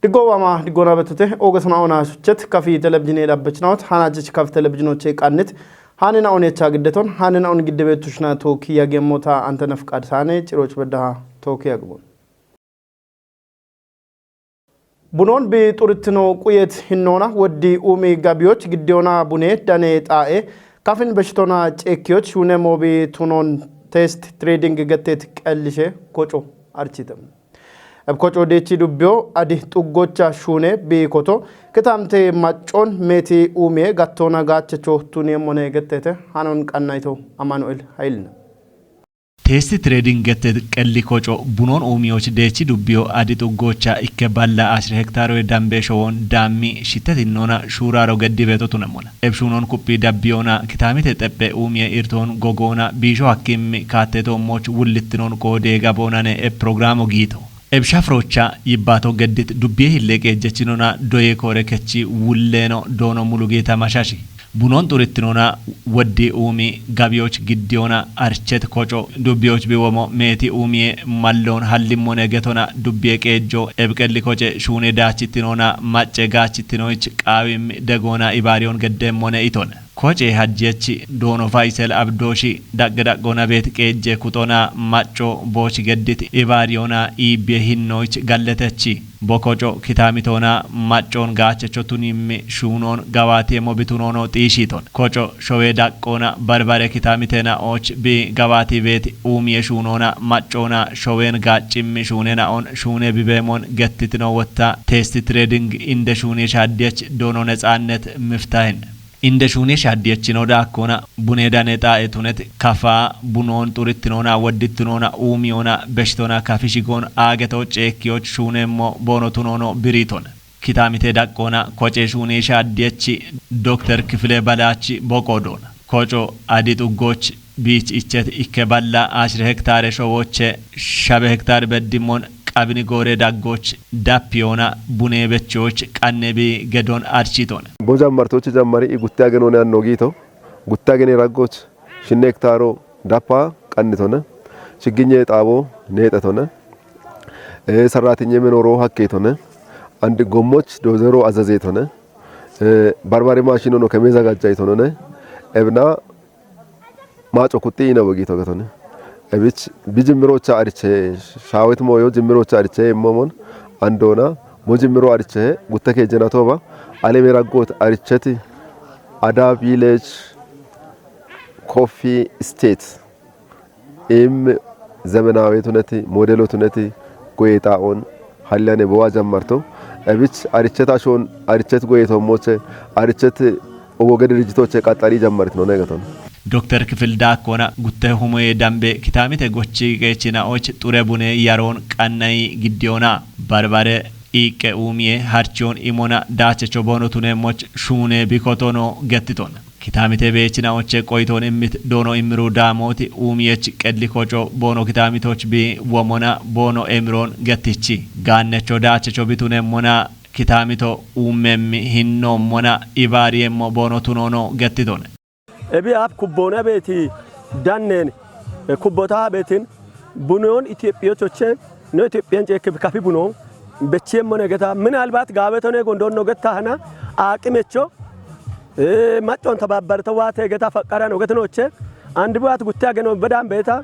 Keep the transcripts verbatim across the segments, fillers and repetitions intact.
Diggo wama, diggona betute, oga sona ona suchet, kafi telebijine dabbechnaot, hana jich kafi telebijinoche qannit, hanina on yecha giddeton, hanina on gidde betushna to kiya gemmota ante nafqad sane, ciroch beddaha to kiya gubon. Bunon bi xurittino quyet hinnona woddi uumi gabiyoch giddiyoona bune dane xaa'e kafin beshitona ceekkiyoch shuune moobi tunon test trading gettet qellishe koco architem. Eb koco deechi dubbiyo adi xuggocha shuune bi koto kitamte maccon meeti uumiye gattona gaachecho tuniye mone gettete hanon qannayto Amanu'el Hayilina. Testi Trading gettet qelli koco bunon uumiyoch deechi dubbiyo adi xuggocha ikke balla ashir hektaroye dambe showon dammi shittetinnona shuuraro geddi beeto tunemmona. Eb shuunon kuphi dabbiyona kitamite xeppe uumiye irton gogoona biisho hakkimmi kaatteto moch wullittinon koode gaboonane eb programo giito. Eb shafrocha yibbato geddit dubbiye hille qeejjechinona doye koore kechi wulleno doono mulu giita mashashi. Bunon xurittinona woddi uumi gabiyoch giddiyoona archet koco dubbiyoch biwomo meeti uumiye malloon hallimmone getona dubbiye qeejjo eb qelli koce shuune daachittinona macce gaachittinoich qaawimmi degoona ibaariyon geddeemmone itone. Koce hajjechi doono Faysel Abdooshi daqqe daqqona beet qeejje kuxona macco booch geddit ibaariyona iibbiye hinnoich galletechi. Bo koco kitamitona maccon gaachecho tunimmi shuunon gawaatiye mobitunoono xiishiiton. Koco showe daqqoona barbare kitamitena ooch bi gawaati beeti uumiye shuunoona maccoona showen gaaccimmi shuunena on shuune bibeemon gettitino wotta testi trading inde shuuni shaaddiyechi doono netsaannet miftahin. Inde shuuni shaaddiyechi no daakkona bune dane xaa'e tunet kafaa bunoon xurittinoona woddittinoona uumiyoona beshitoona kafi shigoon aageto ceekkiyoch shuunemmo boono tunoono biriitona. Kitaamite daqqoona koce shuuni shaaddiyechi Dokter Kifile Balaachi boqoodoona. Koco adi xuggoch biich ichet ikke balla ashir hektaare showoche shabe hektaar beddimmon qabini goore daggoch dappiyoona bune bechoch qanne bi gedon architon. Bo jammartochi jammari i gutte agenone anno giito. Gutte agene raggoch shinne hektaaro dappa qannitone. Chigginye xaabo neexetone. Ee, sarratinye menoro hakkeetone. Andi gommoch dozero azazeetone. Ee, barbare maashinono keme zagajjaytonone. Ebna maaco kuxxi ina wogito getone. Ebich bi jimmirocha ariche shaawet mooyo jimmirocha ariche immomon andoona mo jimmiro ariche gutte keejjena tooba aleme raggoot aricheti Ada Village Coffee State im zemenaawe tuneti, modelo tuneti, goyeexaa'on halliyane bowa jammarto. Ebich arichet ashon, arichet goyeexoommoche, arichet ogoge dirijjitoche qaxxali jammartino neegaton. Dokter Kifil Daakkona gutte humoye dambe kitaamite gochi qeechinaoch xure bune yaroon qannayi giddiyoona. Barbare iiqqe uumiye harchiyoon imona daachecho boono tuneemmoch shuune bikotono gettiton. Kitaamite beechinaoche qoyitoon immit doono immiru daamooti uumiyech qelli koco boono kitaamitoch bi womona boono emiroon gettichi. Gaannecho daachecho bituneemmona kitaamito uummemmi hinnoommona ibaariyeemmo boono tunoono gettitone. Ebi aab kubboona beeti dannen, e, kubbota beetin bunoon Itophiyochoche, no Itophiyan ceekki kafi bunoon bechiyeemmone geta, minalbat gaabetone gondoon no getta hana, aaqimecho, e, maccon tabaabbarto waate geta faqqara no getinoche, andi buat gutte ageno bedan beeta,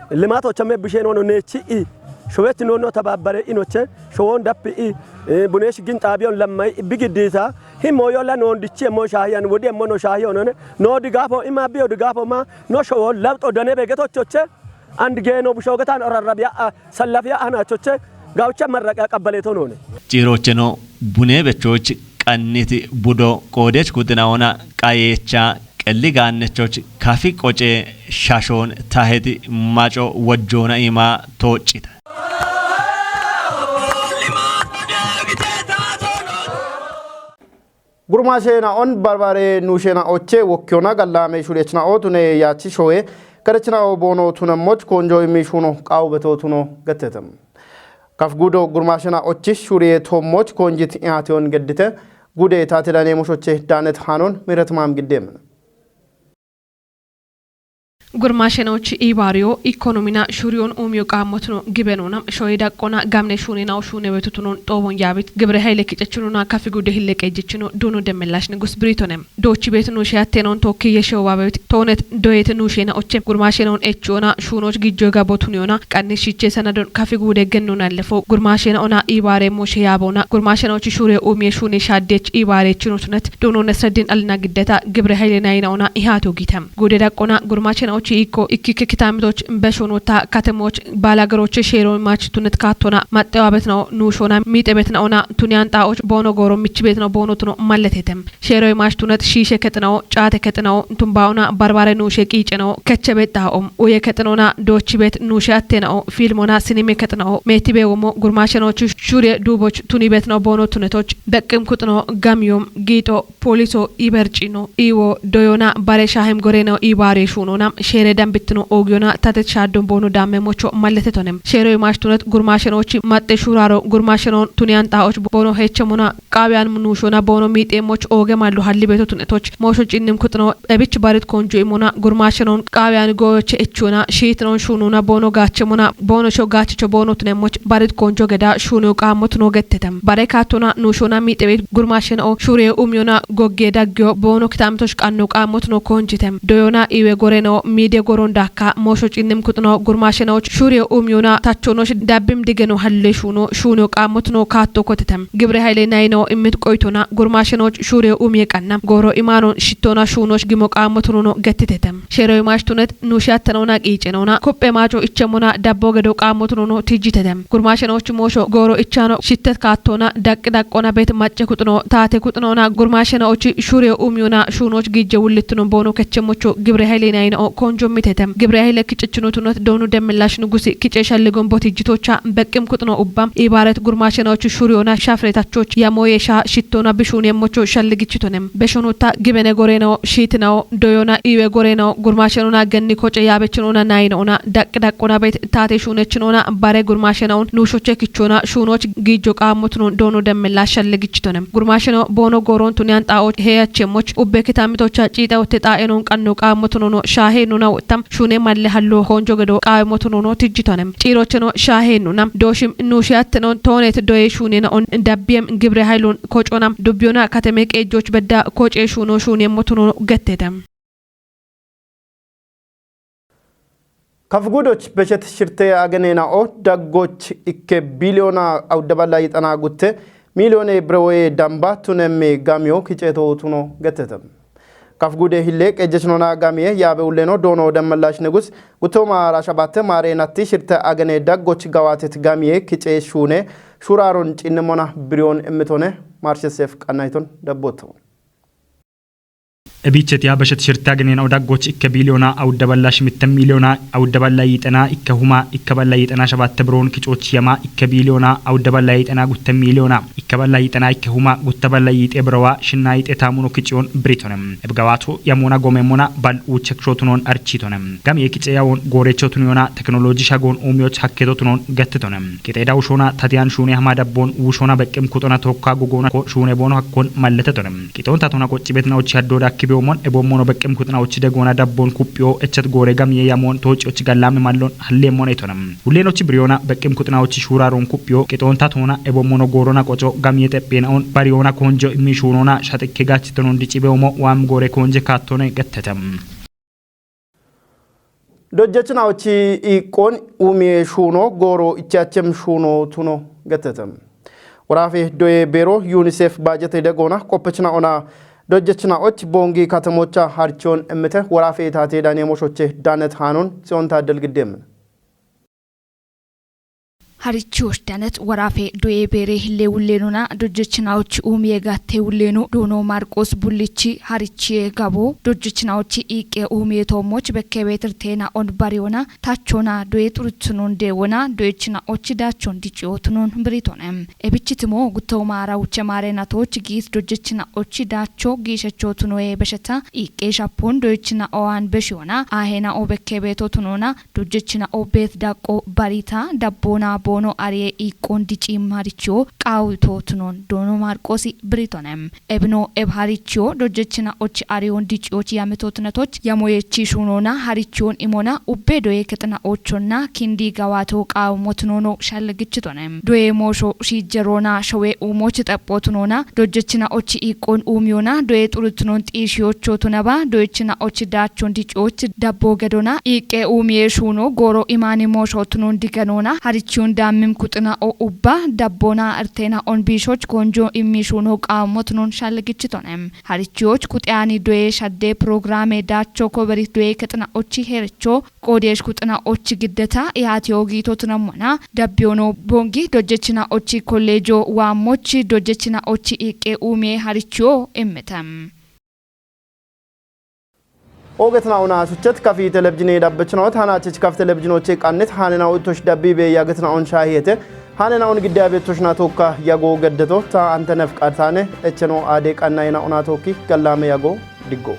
limatocha me bishenono neechi i, showech no no tababbare inoche, showon dappi i, e, bunesh gin xaabiyon lammay bi giddita, himmo yolla non dichi emmo shaahiyan wodi emmo no shaahiyon one, no digafo ima biyo digafo ma, no showon labxo dane begetochoche, and geeno bushogetan orarrabiya, a, sallafiya anachoche, gaucha marraqa qabbaleto none. Ciirocheno bune bechoch qanniti budo qoodech kuxinaona qayeecha qelli gaannechoch kafi qoce shashoon taheti maco wojjoona iima tooccita. Gurmaashe na'on barbare nuushe na'oche wokkiyona gallame shurechna'o tune yaachi showe, kadechna'o boono tunemmoch konjo immi shuno qawu beto tuno gettetem. Kaf gudo gurmaashe na'ochi shuriye tommoch konjit ihateyon geddite, gude tatilane moshoche daanet hanon miret maam giddemen. Gurmaashenochi iibaariyo ikkonomina shuriyoon uumiyo qaammotuno gibenona shoye daqqona gamne shuunenao shuune wetutunon xoowon yaabit gibire hayile kicechunona kafi gude hille qeejjechino duuno demmellash nigus biritonem. Doochi beet nuushe attenon tookki yeshe obaabewit toonet doyet nuushena oche gurmaashenoon echuona shuunoch gijjo gabotuniona qannis shiche sanadon kafi gude gennona lefo gurmaashena ona iibaare mooshe yaabona gurmaashenochi shuure uumiye shuune shaaddech iibaare chinutunet duuno nesreddin alina giddeta gibire hayile nayina ona ihaato gitem. Gude daqqona gurmaashenochi ikko ikkikke kitamitoch beshonota katemoch baalageroche sheero maachitunet kaattona maxxewaabetnao nuushona miixebetnaona tuniyan xaa'och boono gooro michibeetnao boonotuno malletetem. Sheero imaashtunet shiishe kexinao caate kexinao tumbaona barbare nuushe qiicenao kechebe xaa'om uye kexinona doochibet nuushe attenao filmona sinime kexinao meetibe womo gurmaashenochi shuure duuboch tunibetnao boono tunetoch beqqim kuxinao gamiyom giixo pooliso ibercino iwo doyona bare shaahem goreno iibaare shuunona sheere dambittino oogiyona tatet shaaddon boono daamme mocho malletetonem. Sheero imaashtunet gurmaashenochi maxxe shuuraro gurmaashenoon tuniyan xaa'och boono heechemona qaawiyan nuushona boono miixeemoch ooge mallo hallibeto tunetoch moosho cinnim kuxino ebich barit konjo imona gurmaashenoon qaawiyan gooyoche echona shiitinoon shuunona boono gaachemona boono sho gaachicho boono tunemmoch barit konjo geda shuuniyo qaammotuno gettetem. Bare kaattona nuushona miixebit gurmaashenao shuuriye umiyona gogge daggiyo boono kitamitoch qanno qaammotuno konjitem. Doyona iwe gorenao miide goron daakka moosho cinnim kuxino gurmaashenoch shuuriye umiyona tachonoch dabbim digeno halle shuuno shuuniyo qaammotuno kaatto kotetem. Gibire hayile nayinao immit qoytona gurmaashenoch shuuriye umiye qanna gooro imaanon shittona shuunoch gimo qaammotunono gettitetem. Sheero imaashtunet nuushe attenona qiicenona koppe maaco ichemona dabbo gedo qaammotunono tijjitetem. Gurmaashenoch moosho gooro ichano shittet kaattona daqqi daqqona bet macce kuxino taate kuxinona gurmaashenochi shuuriye umiyona shuunoch gijje wullittuno boono kechemmocho gibire hayile nayinao konjo mitetem. Gibire hayile kicechinotunet doonu demmellash nugusi kice shalligon botijjitocha beqqim kuxino ubba iibaaret gurmaashenochi shuuriyona shafretachoch yamoye sha shittona bishuun yemmocho shalligichitonem. Beshonota gibene gorenao shiitinao doyona iwe gorenao gurmaashenona genni koce yaabechinona nayinona daqqi daqqona bet taate shuunechinona bare gurmaashenoon nuushoche kichona shuunoch gijjo qaammotunon doono demmella shalligichitonem. Gurmaasheno boono gooron tuniyan xaa'och heyachemmoch ubbe kitamitocha ciixawotte xaa'enon qanno qaammotunono shaahe nuna wottam shuune malle hallo konjo gedo qaawemotunono tijjitonem. Ciirocheno shaahe nuna dooshim nuushe attenon toonet doye shuunena on dabbiyem gibire haylon koconam dubbiyona kateme qeejjoch bedda koce shuuno shuunemmotunono gettetem. Kafigudoch beshet shirte agenena'o daggoch ikke biliyona awudaballa yixana gutte miliyone birewoye damba tunemme gamiyo kiceto tuno getete. Kafigude hille qejjechinona gamiye yaabe ulleno doono demmellash nigus guttoma rashabatte maare natti shirte agene daggoch gawatet gamiye kice shuune shuraaron cinnimona biriyon immitone marshe seef qannayton dabboto. Ebiichetiya beshet shirte agenena'o daggoch ikke biliyona awudaballa shimitten miliyona awudaballa yiixena ikke huma ikke balla yiixena shabatte biroon kicoch yama ikke biliyona awudaballa yiixena gutte miliyona ikke balla yiixena ikke huma gutte balla yiixe birowa shinna yiixe taamuno kiciyon biritonem. Ebgawato yamona gomemona bal uuchek shotunon architonem. Gamiye kice yawon goorechotuniyona teknoloji shagoon uumiyoch hakketotunon gettitonem. Qixeeda ushona tatiyan shuune hama dabbon uushona beqqim kuxona tokka gugona ko shuune boono hakkon malletetonem. Qixoonta tona qoccibetna ochi haddo dakkibe omon ebo mono beqqim kuxna ochi degona dabbon kuphiyo echet goore gamiye yamon tooci ochi gallame mallon halle mone itonem. Hullen ochi biriyona beqqim kuxna ochi shuraron kuphiyo qixoonta tona ebo mono goorona qoco gamiye xeppena on bariyona konjo immi shuunona shatekke gachitonon dicibe omo waam goore konje kaattone gettetem. Dojjechinaochi iiqqoon umiye shuuno gooro ichaachem shuuno tuno gettete. Woraafe doye beero yunisef baajete degona qoppechina ona dojjechinaoch boongi katemocha harchoon emmite woraafe itaate daneemoshoche daanet haanon sionta delgiddeemmen. Harichi woshdanet worafe doye beere hille wulleenona dojjechinaochi uumiye gatte wulleeno doono Marqoos Bullichi harichiye gabo dojjechinaochi iiqqe uumiye toommoch bekkebe tirteena on bariyona tachona doye xuruthunon deewona doyechinaochi daachon diciyootunon biritone. Ebichitimo guttooma arawuche maarenatoch giit dojjechinaochi daacho giishechootunoye besheta iiqqe shapon doyechina owan beshiyona ahena o bekkebe totunona dojjechina obbet daqqo barita dabboona dabboono ariye iiqqoon diciim harichoo qaawitootunoon doono Maarqoosi Biritonem. Ebino eb harichoo dojjechina och ariyoon diciyoch yamitootnetoch yamoyechi shuunoona harichoon imoona ubbee doyee kixina ochonna kindii gawaatoo qaawimotunoonoo shalligichitonem. Doyee moosho shiijjeroona showee uumoch xaphootunoona dojjechina och iiqqoon uumiyoona doyee xurutinoon xiishiyochootunaba doyechina och daachoon diciyoch dabboo gadoona iiqqee uumiyee shuunoo gooro imaani mooshootunoon diganoona harichiyoon daammim kuxina o ubba dabboona irteena on biishoch konjoo immii shuunoo qaawimotunoon shalligichitonem. Harichiyoch kuxeyaani doyee shaddee pirogiraame daachoo koberi doyee kixina och heerichoo qoodeesh kuxina och giddeta ihaatiyoo giitootunammona. Dabbiyoonoo bongi dojjechina och kolleejoo waammoch dojjechina och iiqqee uumiyee harichoo immitem. Oogetna una suchet kafi televizhine dabbechnaot hanachich kaf televizhinoche qannet hanena uttosh dabbi be yagetna on shahiyete hanena on gidde abettoshna tokka yago geddeto ta ante nef qatane echeno ade qannayena una tokki gallame yago diggo.